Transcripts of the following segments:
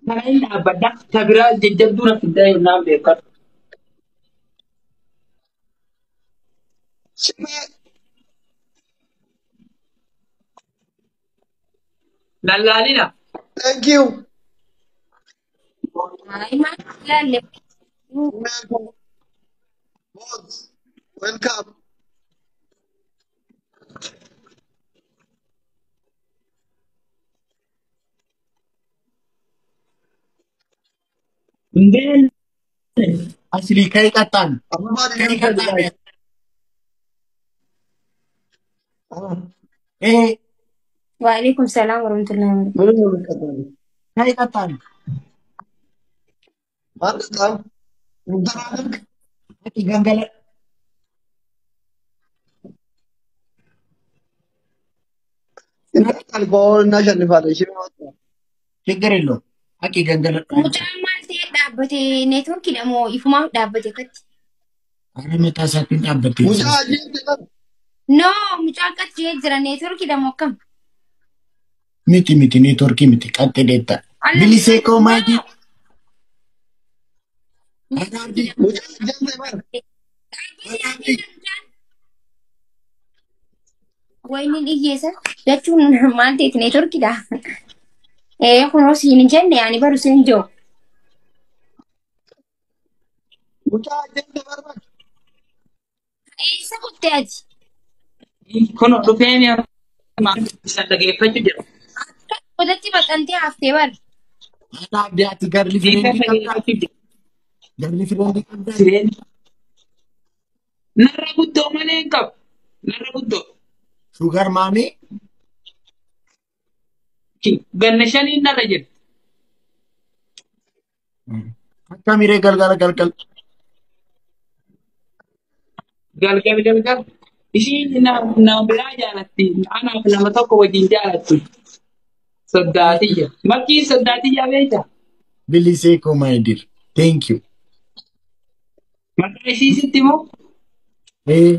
Kana hin dhaabbadha. Ta biraa jajjabduu na fiddaa yennaan beekadhu. Simee Lallaalina. thank you. Ay, maal ilaalle? Simee koo boss welcome. Hin beekne. Asli ka'ii qaxxaan. Amma Ka'ii deemta qaxxaan. guys. Ee Waalaikum salaam warahmatullahi wabarakatuh. Minu ነው የምትቀጣው? ka'ii qaxxaan. ማን በጣም እንትን አድርግ። Ati gangala. ይጠጣል እኮ አሁን እናሸንፋለን። እሺ ምን ችግር የለውም። Ati gangala. Mucaan maal ta'ee dhaabbate neetwoorkiidha moo ifumaaf dhaabbate akkatti? Ara mataa isaatiin dhaabbattee ሙጫ jirti. አየህ No, mucaan qatti jee jira neetwoorkiidha moo akkam? Miti miti neetwoorkii miti qaxxee deetta. Alla Bilisee koo no. maayii. Ana abdii. ሙጫ አየህ በር Ana abdii. Wayniin hiyyeessa jechuun maal ta'eeti neetwoorkiidha. Ee kunoo siin hin jenne ani baru siin jiru. ሙጫ አየህ በር Eessa kuttee ati? Kun dhufee mi'a isa dhageeffachuu jira. Akka godatti maxxantee haftee bar. Ana abdii ati garli Diikaa fireendi qabdaa? dhageeffachuu jira. Garli fireendi qabdaa? Sireen. Narra guddoo malee hin qabu. Narra guddoo. Shugar maamii. Ganna shaniin narra jirti. Akkamiree galgala galgal. Galgal galgal. Ishiin nama biraa jaalatti. Anaaf nama tokko wajjin jaalatti. Soddaatiyya. Makkiin soddaatiyyaa beektaa? Bilisee koo my dear. Thank you. Maqaa ishii sitti moo? Ee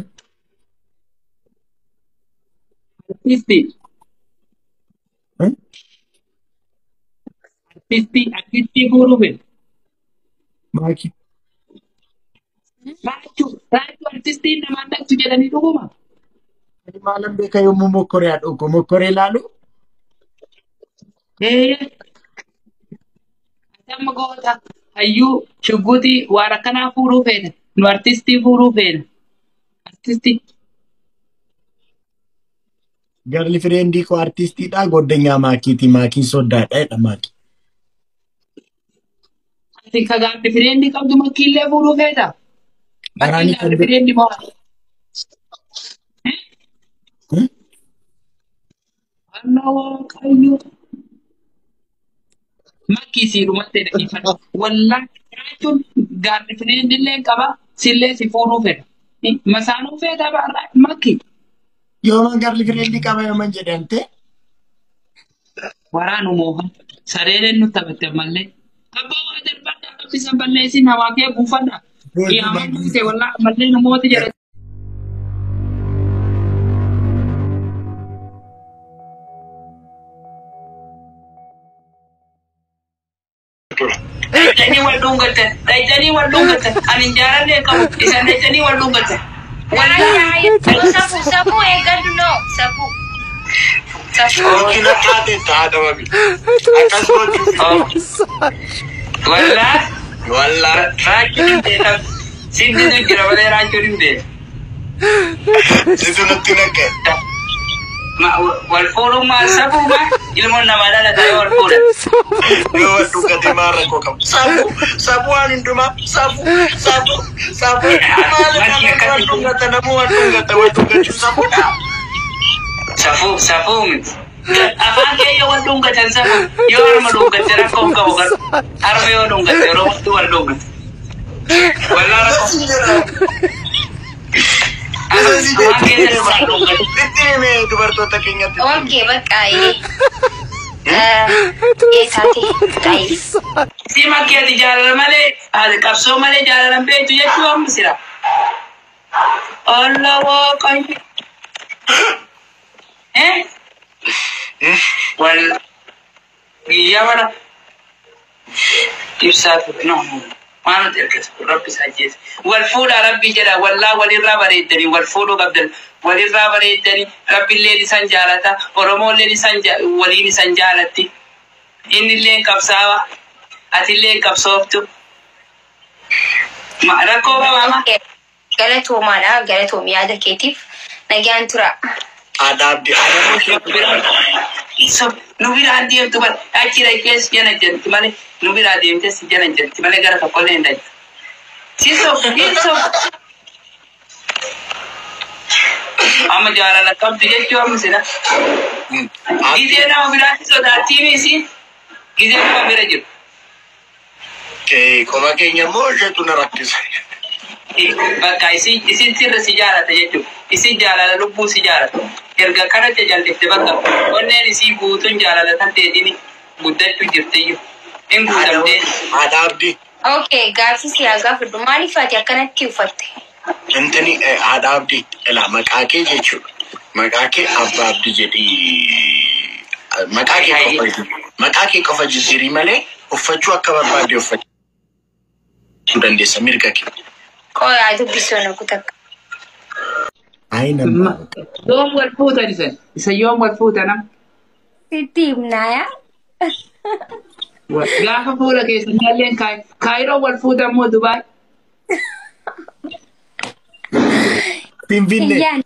Artistii. eh? Artistii artistii fuudhuu fedha. Maaki. Raachuu raachuu artistiin namaan dhaqsu jedhanii dhuguma. Ani maalan beeka yommuu mokkoree haadha mokkoree laalu. Ee amma goota hayyuu shugguutii waan akkanaa fuudhuu feena. Nu artistii fuudhuu feena. Artistii. Garli fireendii koo artistiidha. Goddanyaa maakiiti. Maakiin soddaadha jedha maaki. Ati ka gaaffi fireendi qabdu makkiillee fuudhuu feeta. Makkiin Araani gaaffi kan fireendi moo? Anna waaqayyo. Makkii sii dhumattee dhaggeeffadhu. Wallaahi jechuun gaaffi fireendi illee qaba sillee si fuudhuu fedha. Masaanuu feeta baarraa makkii. Yooman garli fireendii qaba yooman jedhamte. Waraanu mooha. Sareeleen nu taphatte ammallee. Abbaa waa darbadhaa qabsiisan balleessin hawaa kee buufadha. Qiyaamaan dhufte wallaahi ammallee namoota jedhan. Dhayitanii wal dhungatan. Dhayitanii wal dhungatan. Ani hin jaalallee qabu. Isan dhayitanii wal dhungatan. Wallaahi. Safuu safuu eeggadhu noo safuu. Safuu. Hojiin akka taate mami. Akkas gochuuf. Wallaahi. Wallaa. Raachuun hin beekamu. Sinnitu jira malee raachuun hin beekamu. Situ natti naqe. Wal fuudhuun maal safuu maa ilmoon namaa dhalata yoo wal fuudhan. Yoo wal dhugate maal rakkoo qabu. Safuu safuu waan hundumaa safuu safuu safuu maal nama wal dhugata namuu wal dhugata wal dhugachuu safuudha. Safuu safuu miti. Afaan kee yoo wal dhungatan safuu yoo harma dhungatte rakkoo hin qabu garuu harma yoo dhungatte yeroo hedduu wal dhungate. Wallaa rakkoo. Sin jedha. Afaan kee wal dhungate. Itti himee dubartoota keenyatti. Okay bakka ee taate taa'ee. Si makkii ati jaalala malee qabsoo malee jaalala hin beektu jechuu amma sira. Allah waaqayyo. Eh? Walla guyyaa bara Ibsaa ture. No, no. Waan nuti ergatu rabbi isaa ajjeese. Wal fuudhaa rabbi jedha wallaa walirraa bareeddanii wal fuudhuu qabdan. Walirraa bareeddanii rabbiilleen isan jaalata. Oromoolleen isan waliin isan jaalatti. Innilleen qabsaawa. Atilleen qabsooftu. Rakkoo qabaama. Galatoomaadha. Galatoom yaada keetiif. Nagaan tura. Adaabdi. Nu biraan deemtu malee achi dhaqees jala jirti malee nu biraa deemtes jala jirti malee gara tokkollee hin dhaqxu. Si sobu, si sobu. Amma jaalala qabdu jechuu amma sina. Gizee nama biraatti sodaattii misi gizee nama bira jiru. Qofa keenya immoo isheetu na rakkisa. Bakka isin sirra si jaalata jechuudha. Isin jaalala lubbuu si jaalata. Erga kanatti jallifte bakka onneen isii guutuun jaalala tan ta'eetiin guddachuu jirtiyyuu. Hin guutamtee. Haadha Abdii. Okay, gaaffii si haa gaafadhu. Maaliif ati akkanatti uffatte? Intini haadha Abdii ilaa maqaa kee jechuudha. Maqaa kee Abbaa Abdii jedhii maqaa kee qofa jijjiirii malee uffachuu akka barbaadde uffachuu dandeessa mirga kee. Qoyaa dubbisuu na kutakka. Ayi nama. Yoom wal fuutan isan? Isa yoom wal fuutan amma? Sitti himnaayaa? Gaafa fuula keessan illee Kaayiroo wal fuutan moo Dubaay? Finfinnee. Iyyaan.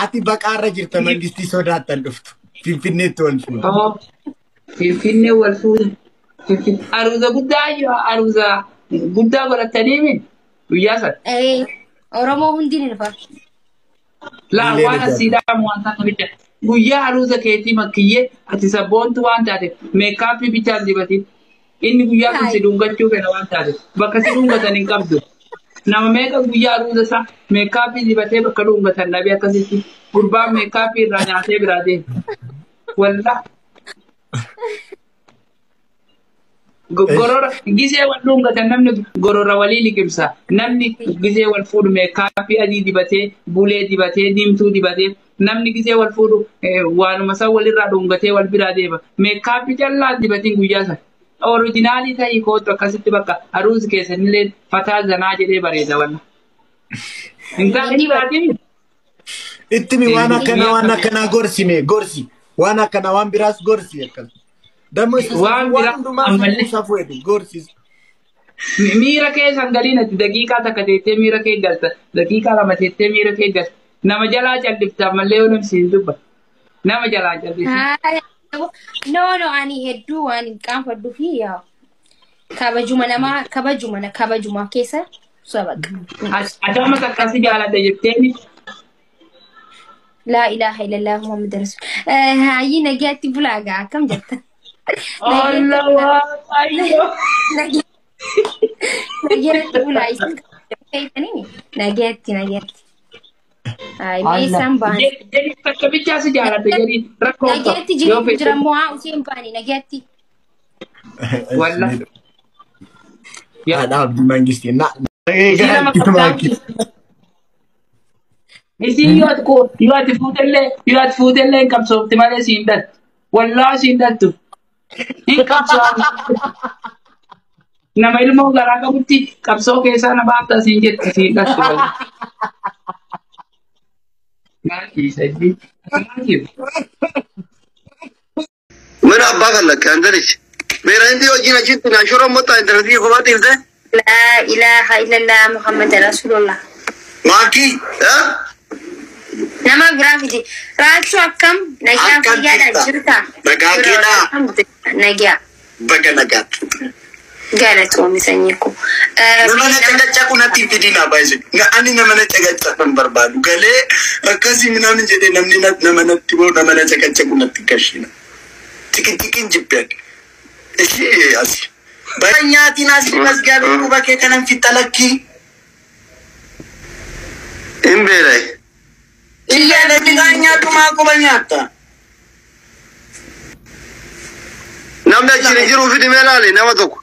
Ati baqaarra jirta mangistii sodaattan dhuftu. Finfinneetti wal fuudha. Oh, Finfinnee wal fuutan. Aruuza guddaa yoo aruuza guddaa godhatanii mi? Guyyaa sana. Eh, Oromoo hundi ni dhufa. Laa Illee waan ni asiidhaa waan taate bicha. Guyyaa aruuza keetii makkiyyee ati sabboontu waan taate makeup bichaan dibatin. Inni guyyaa kun si dhungachuu fedha waan taate bakka si dhungatan hin qabdu. Nama meeqa guyyaa aruuza isaa makeup dibatee bakka dhungatan dhabee akkasitti gurbaan makeup irraa nyaatee biraa deema. Wallah. Gorora gisee wal dhungatan namni gorora walii liqimsa. Namni gisee wal fuudhu makeup adii dibatee, bulee dibatee, diimtuu dibatee namni gisee wal fuudhu waanuma san walirraa dhungatee wal biraa deema. Makeup callaa dibatiin guyyaa sana. Original ta'ii kootu akkasitti bakka aruuzi keessanillee fataa zanaa jedhee bareeda walla. Hin taane baatiin. Ittimi waan akkanaa waan akkanaa gorsime gorsi. Waan akkanaa waan biraas gorsi akkas. Dammo isa Waan waan biraa hundumaa ammallee. safuu safuu jedhu gorsi. Miira kee san galiin ati daqiiqaa 1 teettee miira kee galta. Daqiiqaa 2 teettee miira kee galta. Nama jalaa callifta ammallee yoo namsi hin dubba. Nama jalaa callifta. No, no, ani hedduu waan hin qaanfadhuu fi yaa kabajuma namaa kabajuma na kabajuma keessa sabaqa. Ati amma takkaasi jaaladha jetteeni. Laa ilaaha illallah Muhammad rasul. Hayyii nagaatti bulaa gaa akkam jirta? Allah Waaqayyo. Nagaatti bulaa isin kabajanii nagaatti nagaatti. Ay, meeshaan baan. Jedhi takka bichaa si jaaladha jedhi rakkoo qabu. Nagaatti Yoo jiru fedhe. jira moo haa useen baani nagaatti. Wallah. Haadha Abdii Mangistii. Na. Isii nama Maakii. Isiin yoo ati yoo ati fuutellee hin qabsoofti malee siin dhattu. Wallaa siin dhattu. Hin qabsoofti. Nama ilmoo garaa qabutti qabsoo keessaa na baafta siin jetti siin dhattu. Wallah. Maal kiisa inni? Maal kiisa? ምን አባ ፈለክ አንተ ልጅ ብሔራዊ ወጂን አቺት ናሾሮ ሞጣ ኢንተርኔት ኮባት ይፍተ Laa ilaaha illallah Muhammad rasulullah. Maakii. እ Nama biraa fide. Raachuu akkam nagaa Akkam fayyaadha jirta? Jirta? Nagaa keedhaa? Nagaa. Baga nagaatti. Galatoomi sanyii koo. Nama na caqacaqu natti hin fidinaa baay'ee. Ani nama na caqacaqu hin barbaadu. Galee akkasii minaamin jedhee namni nama natti boo nama na caqacaqu natti gashina. Tiqin jibbeen. Ishee asi. Nyaatiin asii masgaa dhukkuba kee kanan fixa lakkii. hin beelay Iyyaa midhaan nyaattu maa quba nyaatta? Namni achiin hin jiru fidi mee laali nama tokko.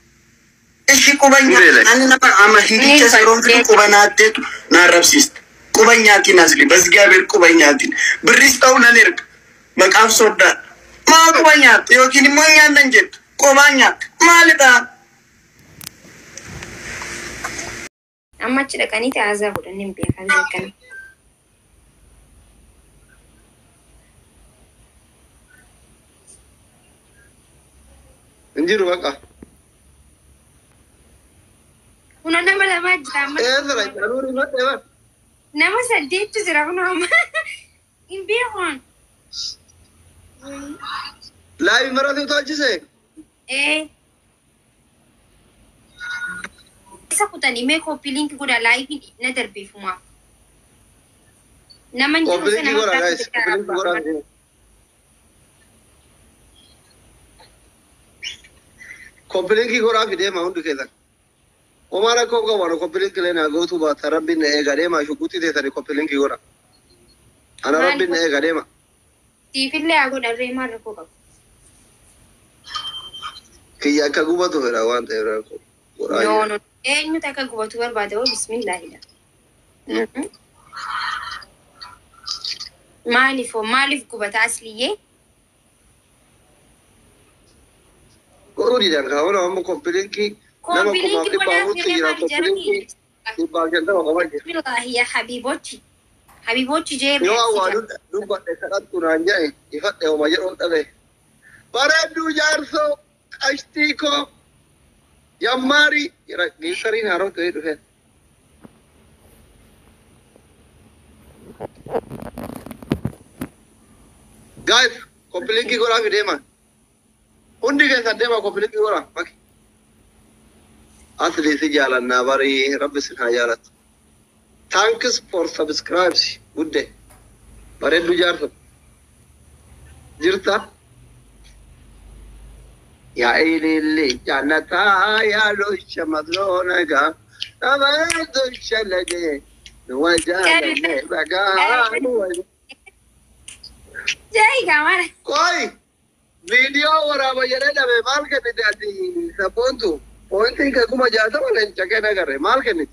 Ishi quba Beelay. nyaata. Ani nama amma hindicha yeroon fidu quba naatteetu na arrabsiista. Quba nyaatiin asli basgaabeer quba nyaatiin. Birris ta'uu nan erga. Maqaaf soddaa. Maa quba nyaatta yookiin immoo nyaannan jettu. Qophaan nyaadha. Maalidha? Amma achi dhaqanii taa'azaa godhanii hin beekan beekan. Hin jiru baqa. Kun nama lamaa jira amma. Eessa jaluun himate bar. Nama saddeettu jira kun amma. Hin beekuun. Laayi maratu tolchise. Ee. Isa kutanii mee copy link godhaa laayiviin na darbeefumaaf. Nama hin jiru Copy link sana godhaa guys. Copy link godhaa. Copy link godhaa fi deema hundi keessan. Homaa rakkoo qabu copy link lee naa gootuu baata rabbiin na eega deema shukuutii teessanii copy link godhaa. Ana rabbiin na eega deema. Siifillee haa godhan maal rakkoo qabu. Kiyya akka gubatu fedha waan ta'eef rakkoo. Godhaa No, jira. no. Eenyutu akka gubatu barbaada hoo bismillaahidha. Maaliif hoo maaliif gubata asliyyee? Godhuu didan kaawwan amma copy link nama Copy link kumaaf dhibba godhaa afurtu fi jira maal copy link jarri? 150 qofa jira. Bismillaahi yaa habiibochi. Habiibochi jee Yoo awwaalu dubbadhe kadhattu naan jedhe ifadhe homa jedhuun dhabe. Bareedduu jaarsoo qashtii koo yammaari giifsariin haaroo ta'ee dhufe. Guys, copy link godhaa fi deema. Hundi keessan deema copy link godhaa. Maki. Asli si jaalannaa barii rabbi sin haa jaalatu. Thanks for subscribes. Good day. Bareedduu jaarsa. Jirta? Yaa ililli jannataa yaa losha madroonagaa nama dosha lagee nuwa jaalanne bagaa nuwa. Jee gaamara. Koi viidiyoo waraaba jedhee dhabe maal kennite ati sabboontu? Pointiin kee 60,000 leenca kee nagarre maal kennite?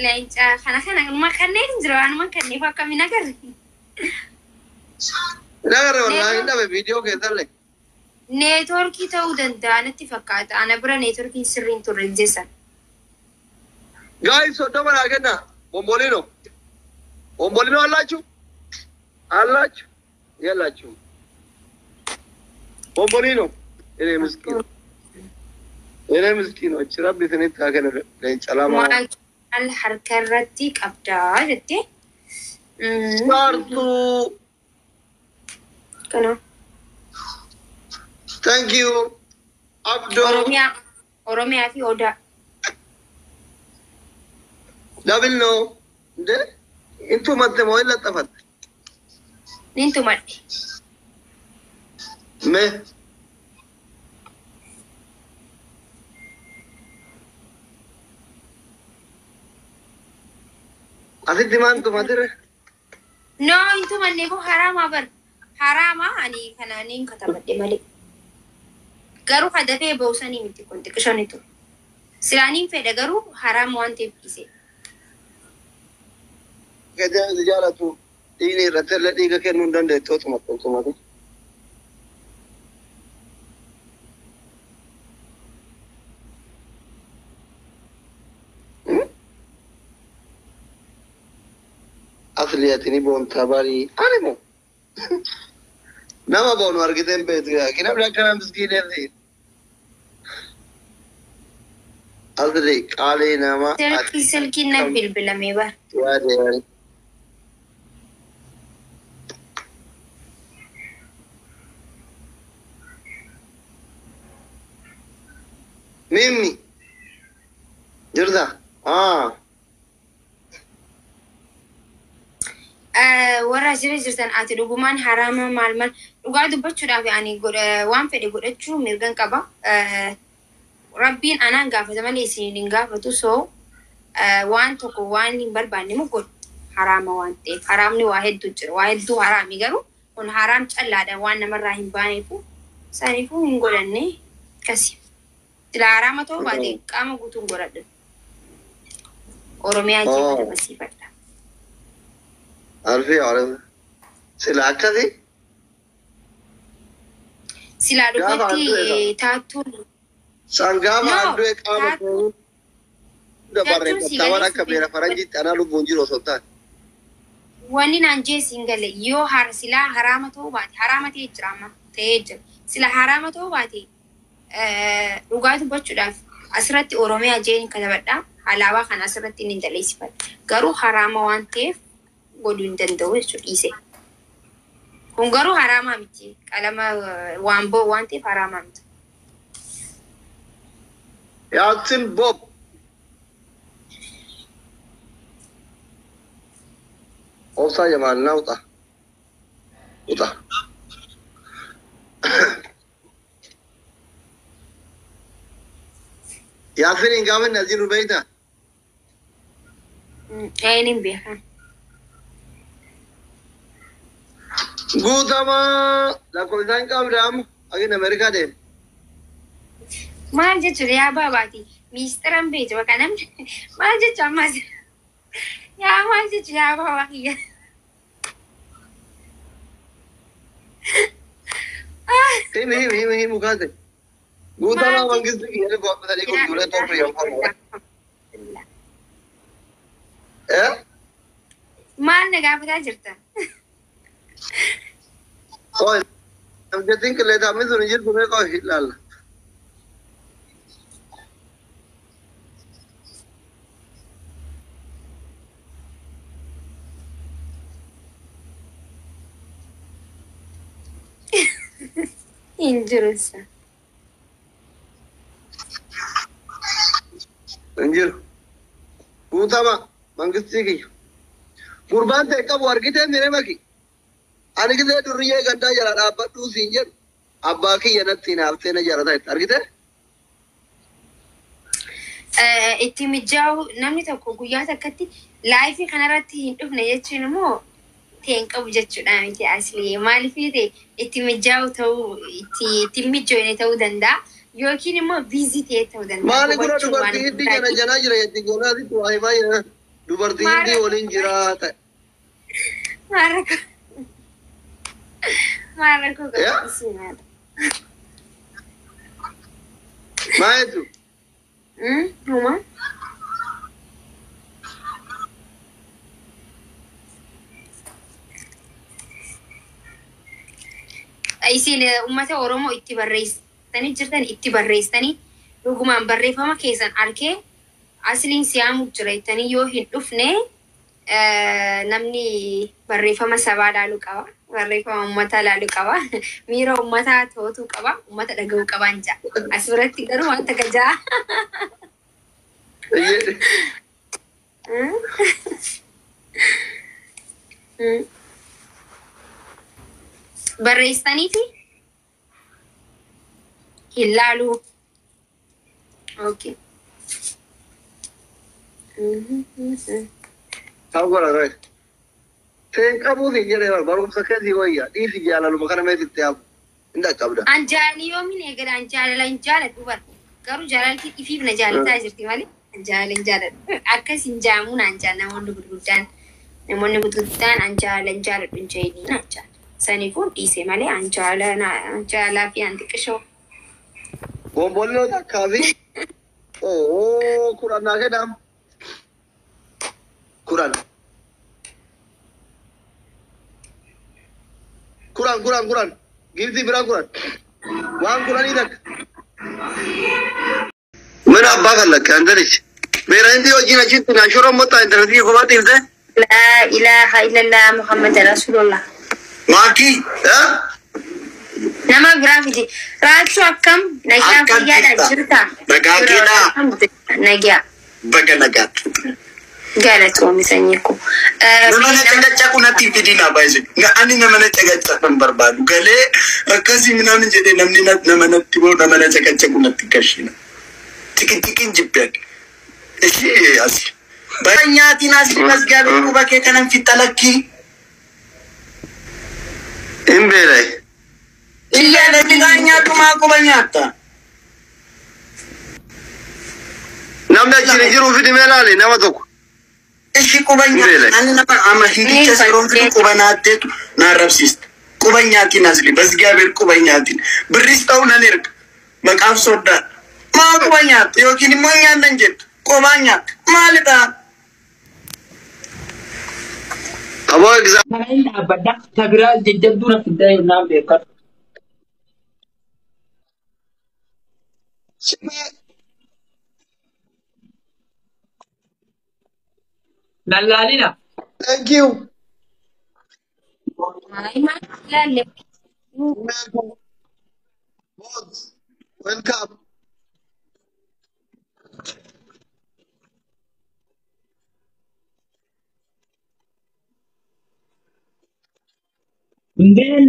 Leenca kana kana numa kanneen hin jira waanuma kanneef akkamiin agarre. Nagarre wallaahi hin dhabe viidiyoo keessallee. Neetwoorkii ta'uu danda'a natti fakkaata. Ana bira neetwoorkiin sirriin turre jesan. Guys, 30 naa kenna. Bombolino. Bombolino አላችሁ? አላችሁ? የላችሁም። Bombolino. እኔ ምስኪን እኔ ምስኪኖች rabbi isinitti haa kennu leenca lama. Maal harka irratti qabdaa jettee. Saartuu. Kana. Thank you. Abdoo. Oromiyaa. Oromiyaa fi Odaa. Double no. እንዴ intumatte moo hin laxafatte? Nin tumadhe. Mee asitti maan tumatire? No, hin tumanne koo haraamaa bar. Haraamaa ani kana nin katabadhe malee. Garuu hadafee ba'usanii miti kun xiqqishanitu. Silaaniin fedha garuu haraama waan ta'eef dhiise. Gadaan si jaalatu dhiigni irratti illee dhiiga kennuu hin dandeettu otuma tumate. Asli ati ni boontaa barii ani moo nama boonu argitee hin beektu yaa namni akkana miskiineeti. Asli qaalii nama Silkii silkiin na bilbilamee bar. Yaade yaade. Mimmi jirta? Ah. Warra asirra jirtan ati dhugumaan haraama maal maal dhugaa dubbachuudhaaf ani waan fedhe godhachuu mirgan qaba. Rabbiin anaan gaafata malee isin hin gaafatu soo waan tokko waan hin barbaanne mu godhu haraama waan ta'eef haraamni waa hedduu jira waa hedduu haraami garuu kun haraam callaadha waan namarraa hin baaneefu saniifuu hin godhanne akkasi. Sila haraama ta'uu baate qaama guutuun godhadha. Oromiyaa jechuudha dabarsiifadha. Alfii ore. Sila akkasi? Silaa Gaafa dhugatti handhuudha. taattuun. San gaafa No, handhu'e qaama taattuu hunda jechuun si barreeffatta waan galee akka beera faranjiitti anaa lubbuun jiru osoo hin taane. Wanni naan jee siin gale yoo har silaa haraama ta'uu baate haraama ta'ee jira amma ta'ee jira. Sila haraama ta'uu baate dhugaa dubbachuudhaaf asirratti Oromiyaa jeen katabadha. Alaabaa kana asirratti inni daleessifadha. Garuu haraama waan ta'eef godhuu hin danda'u jechuudha dhiise. Kun garuu haraamaa miti. Qalama waan ba'u waan ta'eef haraamaa miti. Yaasin Bob. Obsaa jamaan naa uxa. Uxa. Yaasiniin gaafa inni as jiru beektaa? Een hin beekan. Guutamaa lakkoofsa hin qabda amma akin Ameerikaa deeme. Maal jechuudha yaa baabaati? Miistiran beektu bakka namni maal jechu ammas yaa maal jechu yaa baabaa kiyya. Himi himi himi himu kaase. Guutamaa mangisti kiyya qophii gurguree toofii yoo famu. Eh? Maal na gaafataa jirta? Oi, namjattiin qilleexaamni sun hin jirtu mee qofi ilaalla. Hin jiru isa. Hin jiru. Guutamaa mangistii kiyya. Gurbaan ta'e qabu argitee mire maki. Ani gisee durriyyee gaddaa jala dhaabbadhuu siin jedhu abbaa kiyya natti hinaaftee na jala ta'etti argitee? Itti mijaa'u namni tokko guyyaa takkatti live kanarratti hin dhufne jechuun immoo ta'e hin qabu jechuudha miti asli. Maaliif ta'e itti mijaa'u ta'uu itti mijoone ta'uu danda'a yookiin immoo busy ta'e ta'uu danda'a. Maali gura Hubachuu waan dubartii hindii jana guddaati. janaa jira jetti goonaasitti waa himaa jira. Dubartii hindii waliin jira ta'e. Maal rakkoo maal rakkoo Yaa? qabu isiin haadha. Maa jechuun? Huma? Isin uummata Oromoo itti barreessitanii jirtan itti barreessitanii dhugumaan barreeffama keessan arkee asliin siyaamuuf jira jettanii yoo hin dhufne namni barreeffama sabaa laaluu qaba. Barreeffama uummataa laaluu qaba. Miira uummataa to'atuu qaba. Uummata dhaga'uu qabaan ja'a. As biratti garuu wanta gajaa. Iyyee. Barreessitaniiti hin laaluu. Okay. Ta'u godha ta'e. Seen qabuu siin jedhee barumsa keessi wayya dhiisi jaalaluma kana meetitti haafu. Hin dhaqqabda. An jaalali yoomiin eegala an jaalala hin jaaladhu bara. Garuu jaalalti ifiif na jaalataa jirti malee an jaalala hin jaaladhu. Akkas hin jaamuun an jaal namoonni gurguddaan namoonni gurguddaan an jaalala hin jaaladhu hin jedhiniin an jaala. Saniifuu dhiise malee an jaalala jaalaa fi an xiqqishoo. Bombolloo takkaa fi oo 10 naa kennaam. 10. 10 10 10. Gifti biraa 10. Waan 10 takka. Mana abbaa kan lakke አንተ ልጅ beera hindi wajjin achitti naa shoroon motta intarneetii kophaa dhiifte. لا إله إلا الله محمد رسول الله. Maakii Nama biraa fide. Raachuu akkam nagaa Akkam fayyaadha jirta? jirta? Nagaa keedhaa? Nagaa. Baga nagaatti. Galatoomi sanyii koo. Nama na caqacaqu natti hin fidinaa baay'ise. Ani nama na caqacaqu hin barbaadu. Galee akkasii minaamin jedhee namni nama natti boo nama na caqacaqu natti gashina. Tiqitiqiin jibbeen. Ishee asi. Nyaatiin asii masgaabii quba kee kanan fixalakkii. Hin beelay. Iyyaa midhaan nyaattu maa quba nyaatta? Namni achiin hin jiru fidi mee laali nama tokko. Ishi quba Hin beelay. nyaata. Ani nama amma hindicha seeroon fidu quba naatteetu na arrabsiista. Quba hin nyaatiin asli. Basgaabeer quba hin nyaatiin. Birris ta'uu nan erga. Maqaaf soddaa. Maa quba nyaatta yookiin immoo hin nyaannan jettu. Qobaan nyaatta. Maalidha? Aboo egzaa. Kana inni dhaabbadha. Ta biraa jajjabduu na fiddaa yennaan beekatu. Lallaalina. Thank you. Ay, maal ilaalle? Boss. Welcome. Hundeen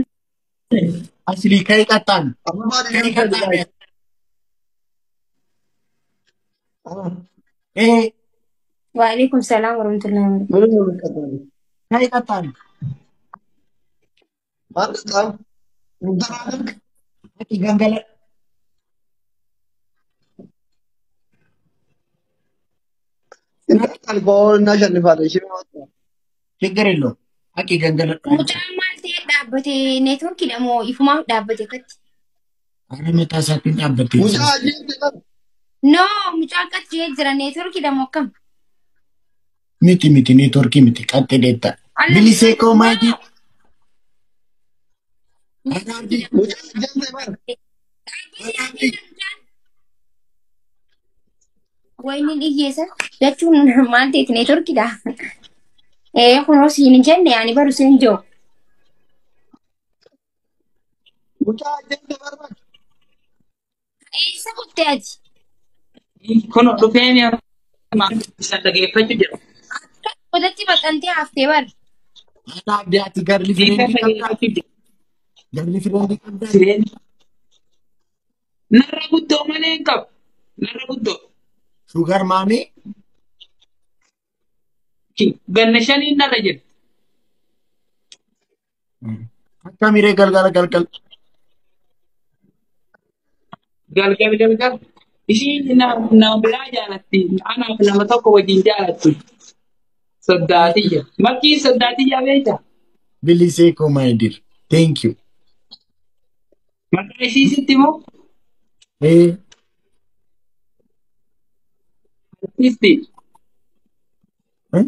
Asli ka'ee qaxxaan. Amma Ka'ee qaxxaan. Ee Waalaikum salaam warahmatullahi wabarakatuh. Maalin nama qaxxaan? ka'ee qaxxaan. Maal qaxxaan? Intaraanik. Ati gangala. Intaraanik boona shannifaadha. Ishee maal? ችግር የለውም። Ati gangala. Mucaan maal ta'ee dhaabbate neetwoorkiidha moo ifumaaf dhaabbate akkatti? Ara mataa isaatiin dhaabbattee Mucaa ajjeeste kan. No, mucaa akkatti jee jira neetwoorkiidha moo akkam? Miti miti neetwoorkii miti qaxxee deetta. Alla Bilisee koo maakii. Mucaa ajjeeste kan. Wayni dhiyyeessa jechuun maal ta'eeti neetwoorkiidha. Ee kunoo siin hin jenne ani baru siin jiru. Mucaa ajjeeste barbaadu. Eessa kutte ati? Kun dhufeen isa dhageeffachuu jira. Akka godatti maxxantee haftee bar. Haadha abdii ati garli Dhiiga fireendi qabdaa? dhageeffachuu jira. Garli fireendi qabdaa? Sireen. Narra guddoo malee hin qabu. Narra guddoo. Shugar maamii? Ganna shaniin narra jira. Akka miree galgala galgal. Galgal galgal. Ishiin nama biraa jaalatti. Anaaf nama tokko wajjin jaalatti. Soddaatiyya. Makkiin soddaatiyyaa beektaa? Bilisee koo my dear. Thank you. Maqaa ishii sitti moo? Ee Artistii. eh?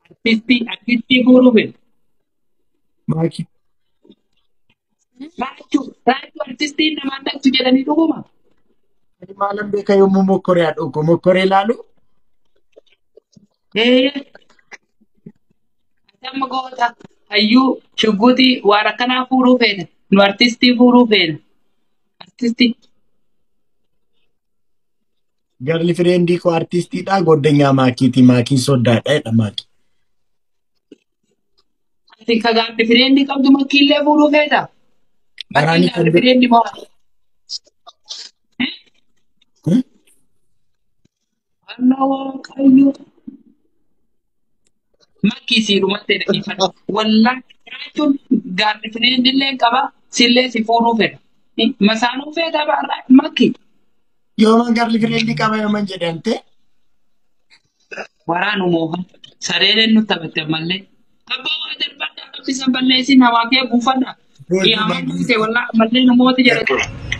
Artistii. Artistii fuudhuu fedha. Maakii. Raachuu. Raachuu artistiin namaan dhaqsu jedhanii dhuguma. Ani maalan beeka yommuu mokkoree haadha mokkoree ilaalu? Ee. Amma goota hayyuu shugguutii waan akkanaa fuudhuu feena. Nu artistii fuudhuu feena. Artistii. Garli fireendii koo artistiidha. Goddanyaa maakiiti. Maakiin soddaadha jedha maakii. Ati ka gaaffi fireendii qabdu makkiillee fuudhuu feeta. Makkiin Baraanii kan gaaffi fireendii moo? Hmm? Anna waaqayyo. Makkii siidhumatti dhageeffadha. Wallaahi jechuun gaaffi fireendillee qaba sillee si fuudhuu fedha. Masaanuu feeta baarraa makkii. Yooman garli fireendii qaba yooman jedhamte? Waraanu mooha. Sareen nu taphatte ammallee. Abbaa waa darbadha qabsiisan balleessin hawaa kee buufadha. Qiyaamaan buuse wallaahi ammallee namoota jedhan.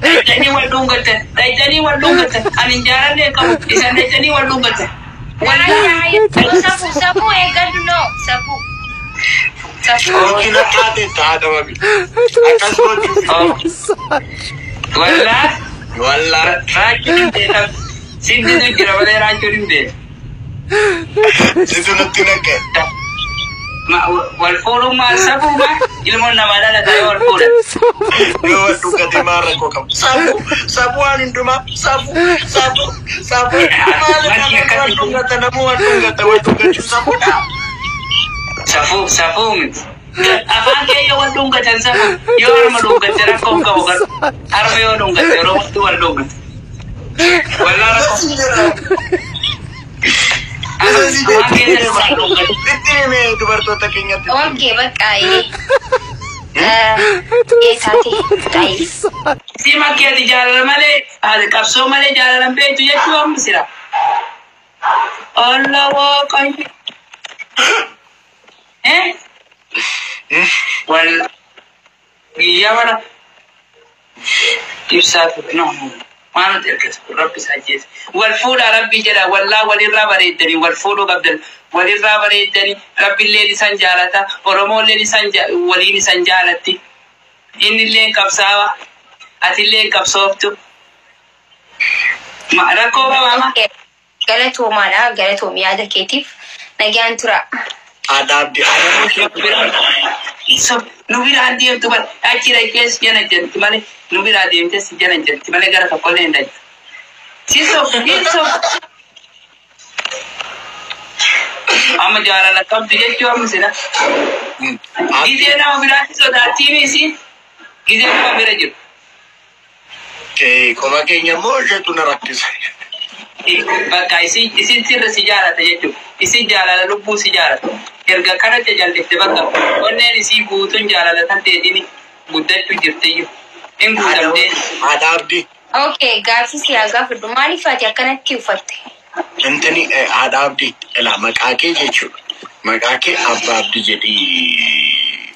Dhayitanii wal dhungatan. Dhayitanii wal dhungatan. Ani hin jaalallee qabu. Isan dhayitanii wal dhungatan. Wallaahi. Safuu safuu eeggadhu noo safuu. Safuu. Yookiin akka haate haadha wabi. Akkas gochuu. Wallaahi. Wallaa. Raachuun hin beekamu. Sinni jira malee raachuun hin beekamu. Situ natti naqe. Wal fuudhuun maal safuuma ilmoon namaa dhalataa yoo wal fuudhan. Yoo wal dhugate maal rakkoo qabu? Safuu safuu waan hundumaa safuu safuu safuu maal nama wal dhugata namuu wal dhugata wal dhugachuu safuudha. Safuu safuu miti. Afaan kee yoo wal dhungatan safuu yoo harma dhungatte rakkoo hin qabu garuu harma yoo dhungatte yeroo walitti wal dhungate. Wallaa rakkoo. Afaan kee yoo wal dhungate. Itti himee dubartoota keenyatti. Okay bakka ee taate ta'e. Si makkee ati jaalala malee qabsoo malee jaalala hin beektu jechuu amma sira. Allah waaqayyo. Eh? Wal guyyaa bara ibsaa ture. No, no. Waan nuti ergatu rabbi isaa jeessa. Wal fuudhaa rabbi jedha wallaa walirraa bareeddanii wal fuudhuu qabdan. Walirraa bareeddanii rabbiilleen isan jaalata. Oromoolleen isan waliin isan jaalatti. Innilleen qabsaawa. Atilleen qabsooftu. Rakkoo qabaama. Galatoomaadha. Galatoom yaada keetiif nagaan tura. Haadha Abdii. Nu biraan deemtu bara achi dhaqees jana jirti malee nu biraa deemtes jana jirti malee gara tokkollee hin dhaqxu. Si sof si sof. Amma jaalala qabdu jechuu amma sila. Gizee nama biraatti sodaattii misi gizee nama bira jiru. Qoma keenya immoo isheetu na rakkisa. Bakka isin sirra si jaalata jechuudha. Isin jaalala lubbuu si jaalata. Erga kanatti jallifte bakka onneen isii guutuun jaalala tan ta'eetiin guddachuu jirtiyyuu. Hin guutamtee. Haadha Abdii. Okay, gaaffii si haa gaafadhu. Maaliif ati akkanatti uffatte? Intini haadha Abdii ilaa maqaa kee jechuudha. Maqaa kee Abbaa Abdii jedhii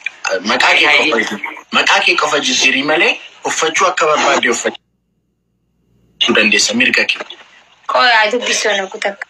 maqaa kee qofa jijjiirii malee uffachuu akka barbaadde uffachuu dandeessa mirga kee. Qoyaa dubbisoo na kutakka.